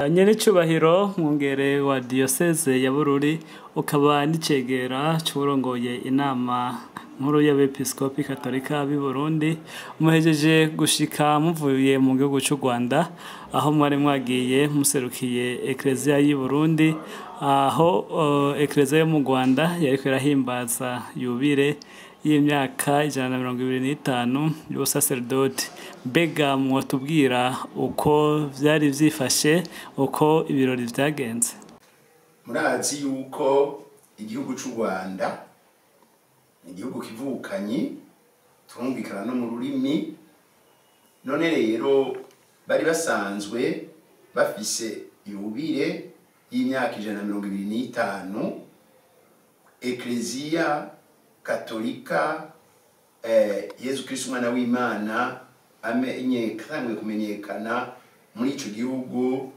Nyenecubahiro mwungere wa diyoseze ya Bururi, ukaba n'icegera c'uwurongoye inama nkuru y'abepiskopi katolika b'i Burundi, muhejeje gushika muvuye mu gihugu c'u Rwanda aho mwari mwagiye muserukiye Ekleziya y'i Burundi, aho Ekleziya yo mu Rwanda yariko irahimbaza yubire y'imyaka 125 y'ubusaserdoti. Mbega mwotubwira uko vyari vyifashe, uko ibirori vyagenze? Murazi yuko igihugu c'u Rwanda ni igihugu kivukanyi, turumvikana no mu rurimi. None rero bari basanzwe bafise yubire y'imyaka 125, Ekleziya Katolika, Yezu Kristo umwana w'Imana amenyekanywe kumenyekana muri ico gihugu.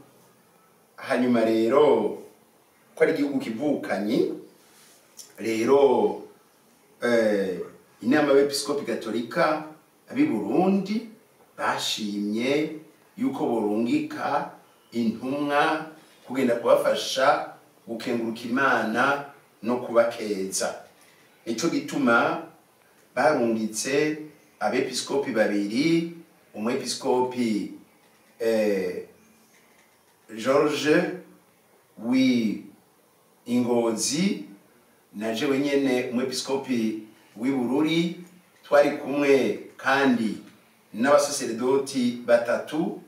Hanyuma rero ko ari igihugu kivukanyi, rero inama y'abepiskopi katolika ab'i Burundi bashimye yuko borungika intumwa kugenda kubafasha gukenguruka Imana no kubakeza. Nico gituma barungitse abepiskopi babiri, umwepiskopi George wi Ingozi na jewe nyene umwepiskopi w'i Bururi. Twari kumwe kandi n'abasaseredoti batatu,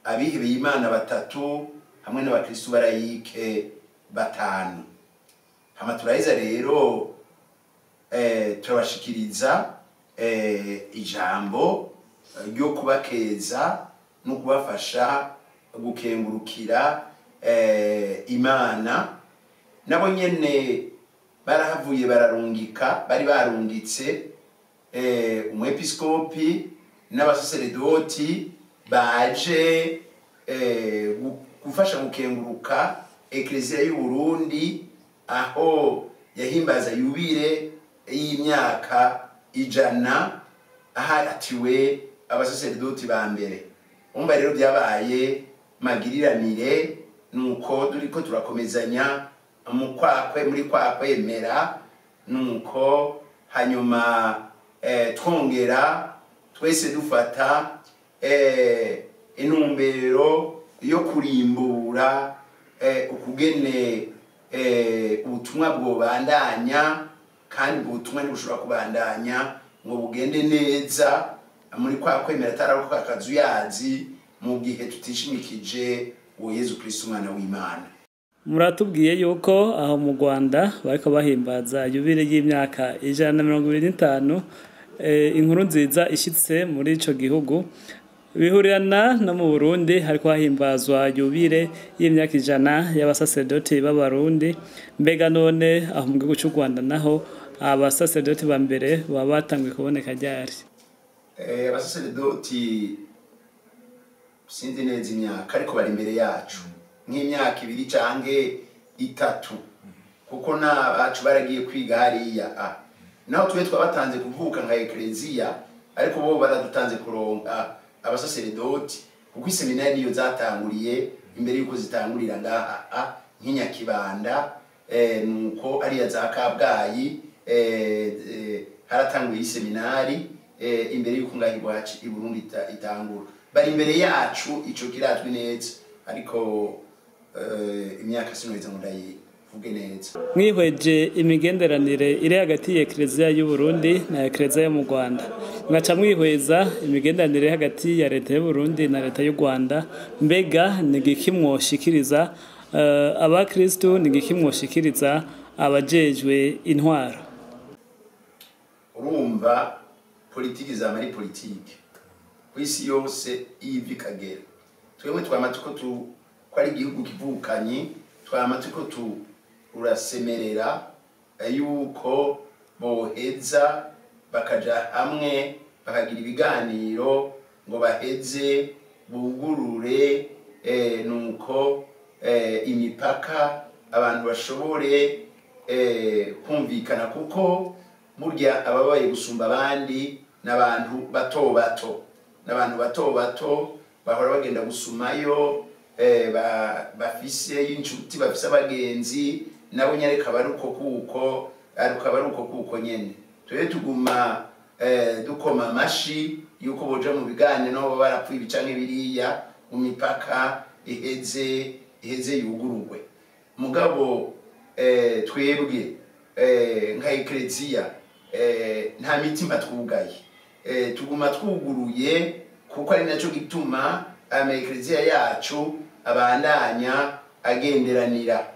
abihebeye Imana batatu, hamwe n'abakristu barayike batanu. Hama turaheza rero turabashikiriza ijambo ryo kubakeza no kubafasha gukengurukira Imana. Nabo nyene barahavuye bararungika, bari barungitse umwepiskopi n'abasaseredoti baje gufasha gukenguruka Ekleziya y'u Burundi aho yahimbaza yubire y'imyaka 100 ahatiwe abasaseredoti ba mbere. Umva rero byabaye magiriranire, nuko duriko turakomezanya mu kwakwe muri kwakwemera, nuko hanyuma twongera twese dufata intumbero yo kurimbura ukugene ubutumwa bwobandanya, kandi ubutumwa ntibushobora kubandanya ngo bugende neza muri kwa kwemera atari akazuyazi mu gihe tutishimikije uwo Yezu Kristo umwana w'Imana. Muratubwiye yuko aho mu Rwanda bariko bahimbaza yubile y'imyaka 125, inkuru nziza ishitse muri ico gihugu bihurirana no mu Burundi hariko hahimbazwa yubile y'imyaka 100 y'abasaserdoti b'Abarundi. Mbega none aho mu gihugu c'u Rwanda naho abasaserdoti ba mbere baba batanguye kuboneka ryari? Abasaserdoti sinzi neza imyaka, ariko bari imbere yacu nk'imyaka 2 canke 3, kuko n'abacu baragiye kwiga hariya. Naho twe twabatanze kuvuka nka Ekleziya, ariko bo baradutanze kuronka abasaseredoti, kuko iseminari niyo zatanguriye imbere yuko zitangurira ngaha nk'inyakibanda. Nuko ariya za Kabgayi haratanguye iseminari imbere yuko ngaha iwacu i Burundi itangura. Bari imbere yacu, ico kirazwi neza, ariko imyaka sinoheza ngo ndayivuge neza. Mwihweje imigenderanire iri hagati ya Ekleziya y'u Burundi na Ekleziya yo mu Rwanda, mwaca mwihweza imigenderanire hagati ya leta y'u Burundi na leta y'u Rwanda, mbega ni igiki mwoshikiriza abakristu, ni igiki mwoshikiriza abajejwe intwaro? Urumva politiki zama ari politiki kw'isi yose iva ikagera. Twebwe twama tuko ko ari igihugu kivukanyi, twama tuko turasemerera yuko boheza bakaja hamwe bakagira ibiganiro ngo baheze bugurure nuko imipaka abantu bashobore kumvikana, kuko burya ababaye gusumba abandi n'abantu bato bato, n'abantu bato bato bahora bagenda gusumayo. bafise inshuti, bafise abagenzi, nabo nyene akaba ari uko kuko akaba ari uko kuko nyene. Twebwe tuguma dukoma amashi yuko boja mu biganiro, nabo barapfuye ibi canke biriya, mu mipaka iheze yugururwe. Mugabo twebwe nka ekleziya nta mitima twugaye, tuguma twuguruye, kuko ari nacyo gituma ama ekleziya yacu abandanya agenderanira.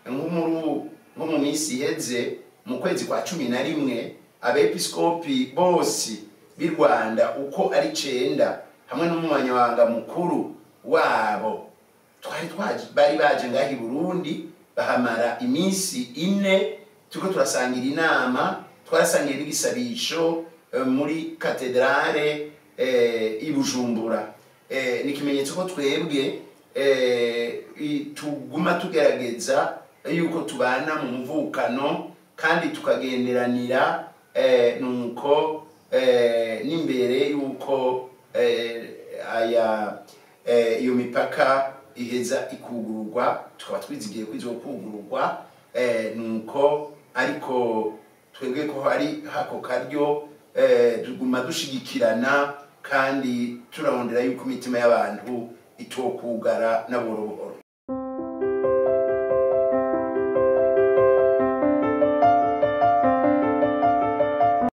Nko mu minsi iheze, mu kwezi kwa 11, abepiskopi bose b'i Rwanda uko ari 9 hamwe n'umunyamabanga mukuru wabo twari twaje, bari baje ngaha i Burundi, bahamara iminsi 4 turiko turasangira inama, twarasangiye n'igisabisho muri katedrale i Bujumbura. Ni ikimenyetso ko twebwe tuguma tugerageza yuko tubana mu muvukano kandi tukagenderanira, nuko n'imbere yuko aya iyo mipaka iheza ikugururwa, tukaba twizigiye ko izokugururwa, nuko ariko twebwe ko hari hako karyo, tuguma dushigikirana kandi turarondera yuko imitima y'abantu itokugara na buhoro buhoro.